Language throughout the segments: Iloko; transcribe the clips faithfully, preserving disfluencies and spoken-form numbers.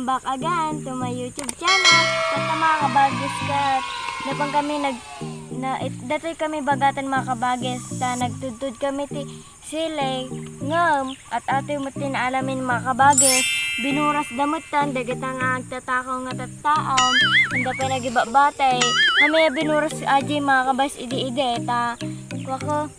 Back again to my YouTube channel. Ket ta, mga kabagis, ket napan kami nag-, na, it-, datoy kami bagatan, mga kabagis, ta nagtudtod kami ti sili, ngem, at atoy met ti naalamin, mga kabagis, binurasda metten dagita nga agtatakaw nga tattaom, anda pay nagibabati, kami a binuras aji, mga kabagis, idi-idi, ta, kuako,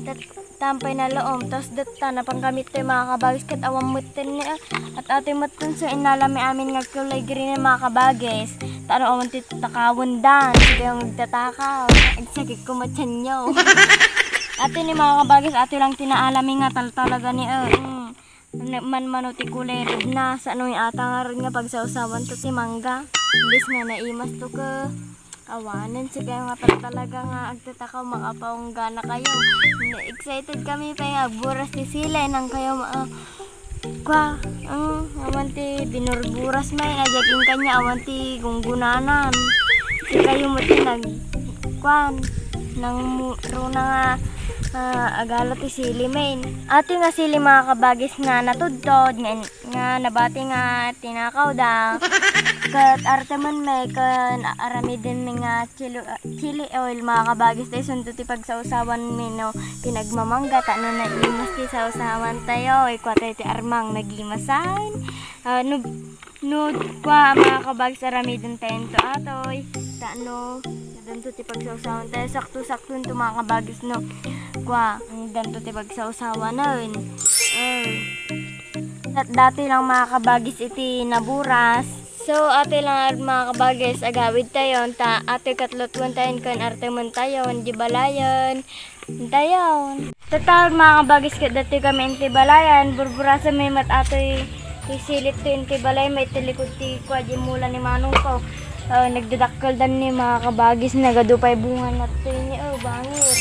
tat-, tampay na laom, tas detta, napan kami toy, mga kabagis, ket awan metten ni, ah, at atoy metten, so inalami amin nga kulay green, mga kabagis, ta no awan ti takawenda, sige nga agtatakaw, agsakit ko matsanyo. Atoy ni, mga kabagis, atoy lang ti naalami nga taltalaga ni, eh, mm. Ne-, manmano ti kulay red na, saan no ata nga red nga pagsawsawan to ti mangga. Imbes nga naimas to ke. Awanen, sige nga tal-, talaga nga agtatakaw, makapaunggana kayo. Ne-, excited kami pa nga agburas ti sili, nang kayo ma-, ah, kwa, ah, awan ti binurburas may, ajakin kanya, awan ti gunggunanan. Si kayo mo ti nag-, kwan, nang mu-, runa nga, ah, agala ti sili, men. Ati nga sili, mga kabagis, nga natudtod, nga, nga nabati nga tinakawda. Ket artemen mi ken aramiden mi nga chili, chili oil, mga kabagis, ta isunto ti pagsawsawan mi no pinagmamangga, ta no naimas ti sawsawan tayo, ikwa tayo ti armang nagimasan. Ah, no No, kwa, mga kabagis, aramiden tayo to atoy. Ta no, danto ti pagsawsawan tayo. Sakto-sakto to, mga kabagis, no. Kwa, danto ti pagsawsawan, no. Eh. Dat-, dati lang, mga kabagis, iti naburas. So, atoy lang, mga kabagis, agawid tayo. Ta, atoy katlotwan tayo, kan artemen tayo, di balayan. Dayon. Tatawag, mga kabagis, ket datoy kami inti balayan, burburasen mi met atoy ti sili to inti balay, may ti likod ti kua di mula ni manong ko. Ah, nagdadakkeldan ni, mga kabagis, nagadu pay bunga na to ni, oh, bangir.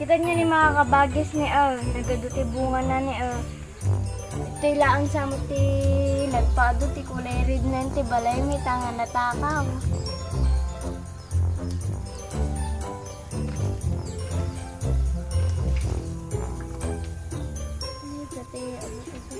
Kita niyo ni, mga kabagis, ni, oh, nagadu ti bunga na ni, oh. Itoy laang sa mo ti nagpaadu ti kulay red na ti balay mi ta nga natakaw. Ito ti, ano, ito.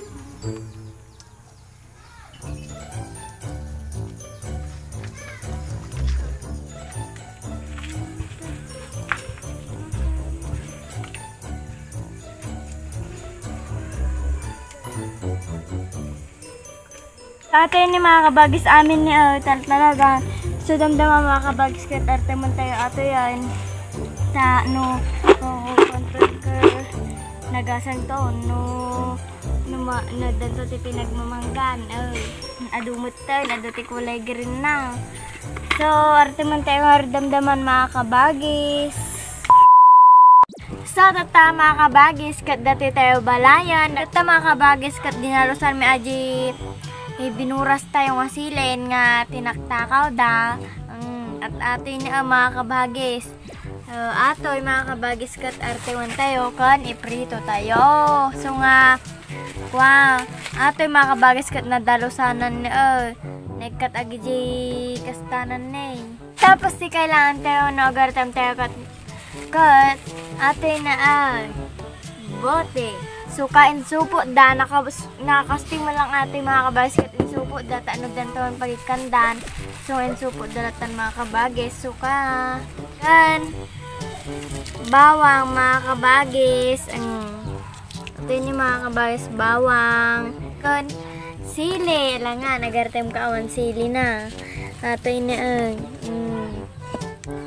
Tatay ni, mga kabagis, amin ni, ah, tal-, talaga. So, damdama, mga kabagis, ket artemen tayo ato yan. Ta, no, no, control ka, nagasang to, no, no, ma-, no, danto ti pinagmamanggan, ay, adu met tayo, adu ti kulay green na. So, artemen tayo nga damdaman, mga kabagis. So, tatta, mga kabagis, ket dati tayo balayan. Tatta, mga kabagis, ket dinalusan mi aji, eh, binuras tayo nga silen nga tinaktakawda. Mm, at atoy ni, ah, mga kabagis. Ah, atoy, mga kabagis, ket artewan tayo, kan iprito tayo. So nga, kwa, atoy, mga kabagis, ket nadalusanan ni, eh, nagkat agiji kastanan ni. Tapos ti kailangan tayo, no, agartem tayo ket, ket, atoy na, ah, bote. So, ka insupotda, nakas-, nakastimulang atoy, mga kabagis, ket insupotda, ta ano danton pagikkandan. So, insupotda latan, mga kabagis. So, ka, kan, bawang, mga kabagis. Mm. Atoy ni, mga kabagis, bawang. Kan, sili. Ala nga, nagartem ka awan sili na. Atoy ni, eh, mm.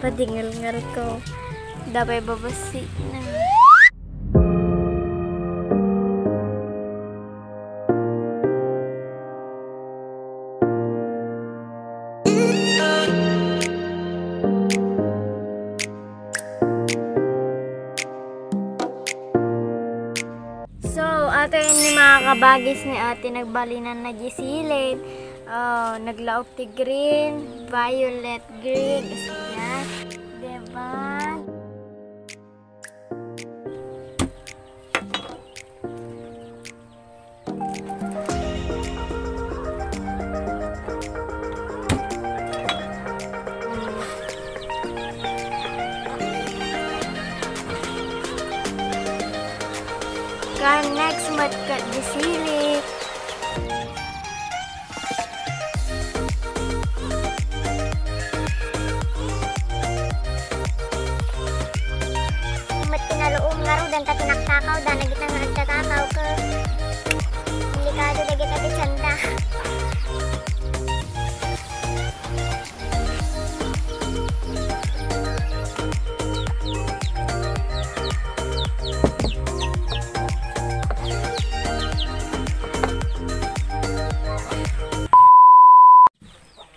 Padingalngal ko. Dapay babasi na. So, ato ini, mga kabagis, ni ate, nagbalinan na di silid. Oh, naglaok ti green, violet green. Is yan. Diba? Ang next met ket di sili. Met ti naluom ngaruden ta tinaktakawda, nagita nga agtatakaw ket delikado dagiti atiendanna.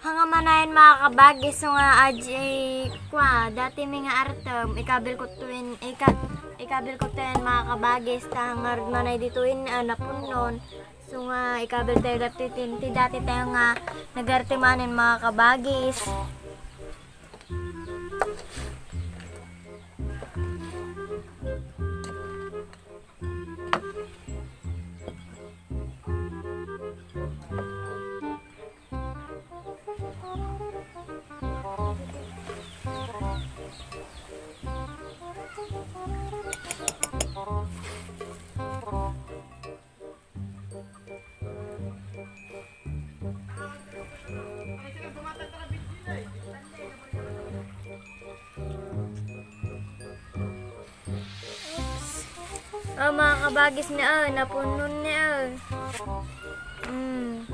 Hanga manayon, mga kabagis, so nga adi kua, dati mi nga artem, ikabil ko tuin, ika-, ikabil ko tuin, mga kabagis, ta ngarud manay ditoy, ah, napunnon. So nga, ikabil tayo dati tin, ti dati tayo nga nagarte manen, mga kabagis. Oops. Oh, mga kabagis ni, oh, napunnon ni, oh. Mm.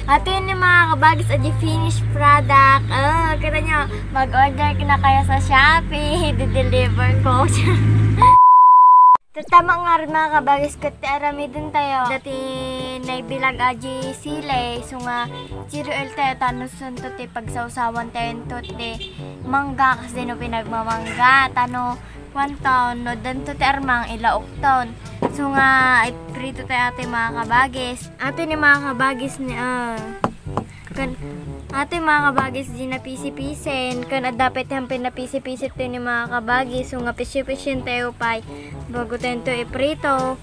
Ato ni, mga kabagis, adi finished product. Oh, kita nyo, mag-order na kayo sa Shopee. Di-deliver ko. Tatama nga rin, mga kabagis, ket ti aramiden tayo. Dati naibilag adi sili, so nga, zero oil tayo, ta no sunto ti pagsawsawan tayo, ento ti mangga, kas di no pinagmamangga, ta no, kuan tayo, no, danto ti armang, ilaok tayo. So nga, iprito tayo, ati, mga kabagis. Ati ni, mga kabagis, ni, ah, Kan, ati, mga kabagis, di napisi-pisen. Kan adda pay ti hampir napisi-pisen ti ni, mga kabagis. So nga pisi-pisen tayo pay bago tayo to iprito.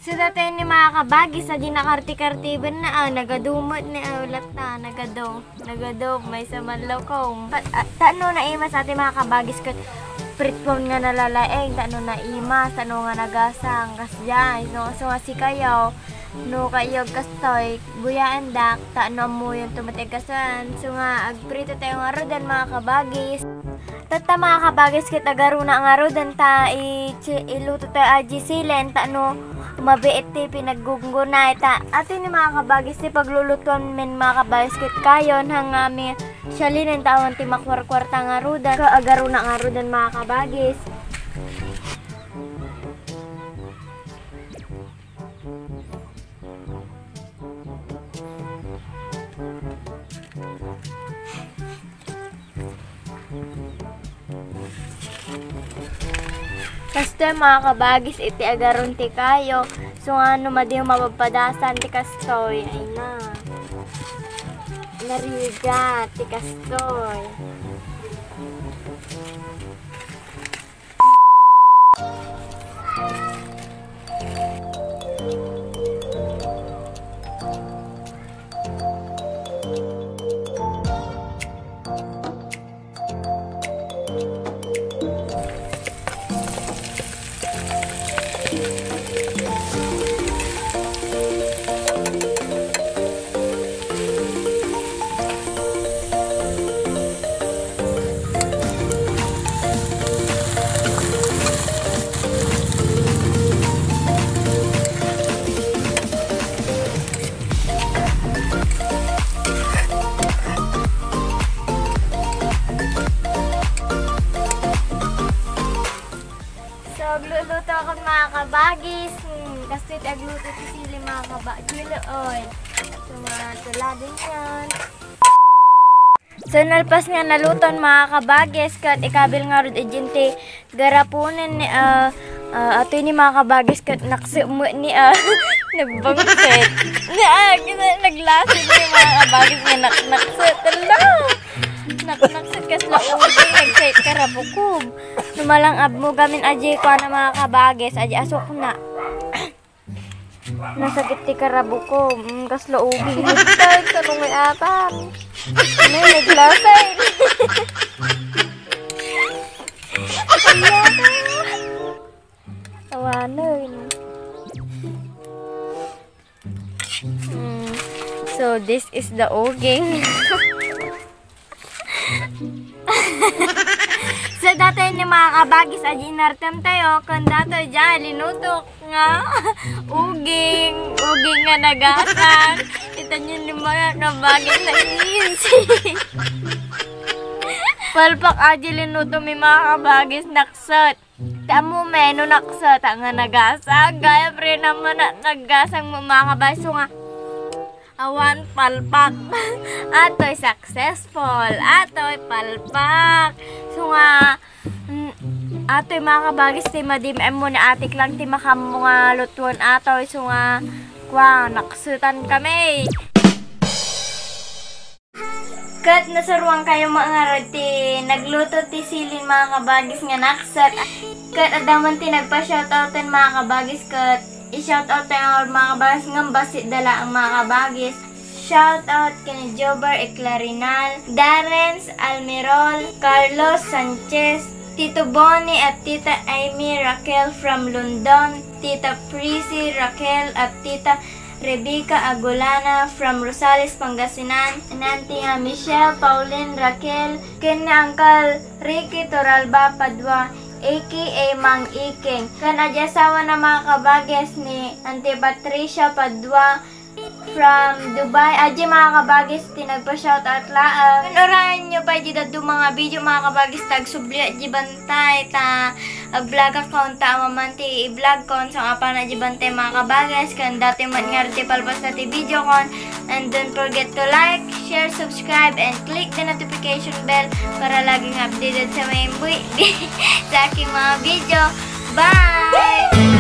So, dati ni, mga kabagis, adi nakarti-kartiben na, ah, nagadu met ni, ah, ulat na, nagadu, nagadu, maysa man lokong. Pa-, ah, ta no naimas ati, mga kabagis, ket pritpon nga nalalaeng, ta no naimas, ta no nga nagasang, kasdiay, no, so nga sikayo, no kayo kastoy, buyaendak, ta no ammoyon to met ti agkasuan, so nga agprito tayo ngaruden, mga kabagis. Tatta, mga kabagis, ket agaruna ngaruden ta i-, chi-, iluto tayo a G C len ta no mabiit ti pinaggungguna ta. Ati ni, mga kabagis, ti paglulutuan men, mga kabagis, ket kayon hangami sialinen ta awan ti makuarkuarta ngaruden. Ka agaruna ngaruden, mga kabagis. Kastoy, mga kabagis, iti agarun ti kayo. So, nga no madi mapadpadasan ti kastoy, ay na. Narigat ti kastoy. So, agluluto ako, mga kabagis. Hmm, kastoy ti agluto ti sili, mga kaba-, chili oil. So, mga tulad din yan. So, nalpas nga naluton, mga kabagis, ket ikabil ngarud ijin ti garapunen ni, ah, ah, atoy ni, mga kabagis, ket naksemmet ni, ah, nagbangket. Ni, ah, kina-, naglasin ni, mga kabagis, nga naknakset. Ala! Naknakset kasla uling. Karabukob. Numalang abmo gamin aji kuana, mga kabagis, aji asukna. Nasakit ti karabukob. Mm, kasla uging. Tan, kanungoy atan. Ano, naglasay. Awanen. Mm. So, this is the uging. So, datoy ni, mga kabagis, aji inartem tayo, kun datoy dia linutok nga uging, uging nga nagasang. Kita niyo ni, mga kabagis, nangisi. Palpak aji linutok mi, mga kabagis, naksat. Ti ammo met no naksat nga nagasang, gayam ren a nagasang, mga kabagis, nga awan palpak. Atoy successful. Atoy palpak. So nga, mm, atoy, mga kabagis, ti madi-M M mo ni atik lang ti makammo nga lutuon atoy. So nga, kwa, naksatan kami. Ket nasaruan kayo, mga ngarud, ti nagluto ti siling, mga kabagis, nga naksat. Ket adda man ti nagpa-shoutouten, mga kabagis, ket i-shoutout tayo, mga kabagis, ngem bassit da laeng, mga kabagis. Shoutout ken Jobar Eclarinal, Darrens Almirol, Carlos Sanchez, Tito Bonnie at Tita Amy Raquel from London, Tita Prissy Raquel at Tita Rebecca Agulana from Rosales, Pangasinan, Nanti nga Michelle, Pauline, Raquel, ken ni Uncle Ricky Toralba Padua, A K A Mang Iking, ken aji asawana, mga kabagis, ni Auntie Patricia Padua from Dubai. Aji, mga kabagis, ti nagpa-shoutout laeng. Ken urayenyo pay dida duma nga video, mga kabagis, ta agsubli aji bantay, ta ag-vlog akon, ta awan man ti i-vlog kon, so apan aji bantay, mga kabagis, ken datoy met ngarud ti palpasna ti video kon. And don't forget to like, share, subscribe, and click the notification bell para lagi nga updated sa mga imbuy sa aking mga video. Bye!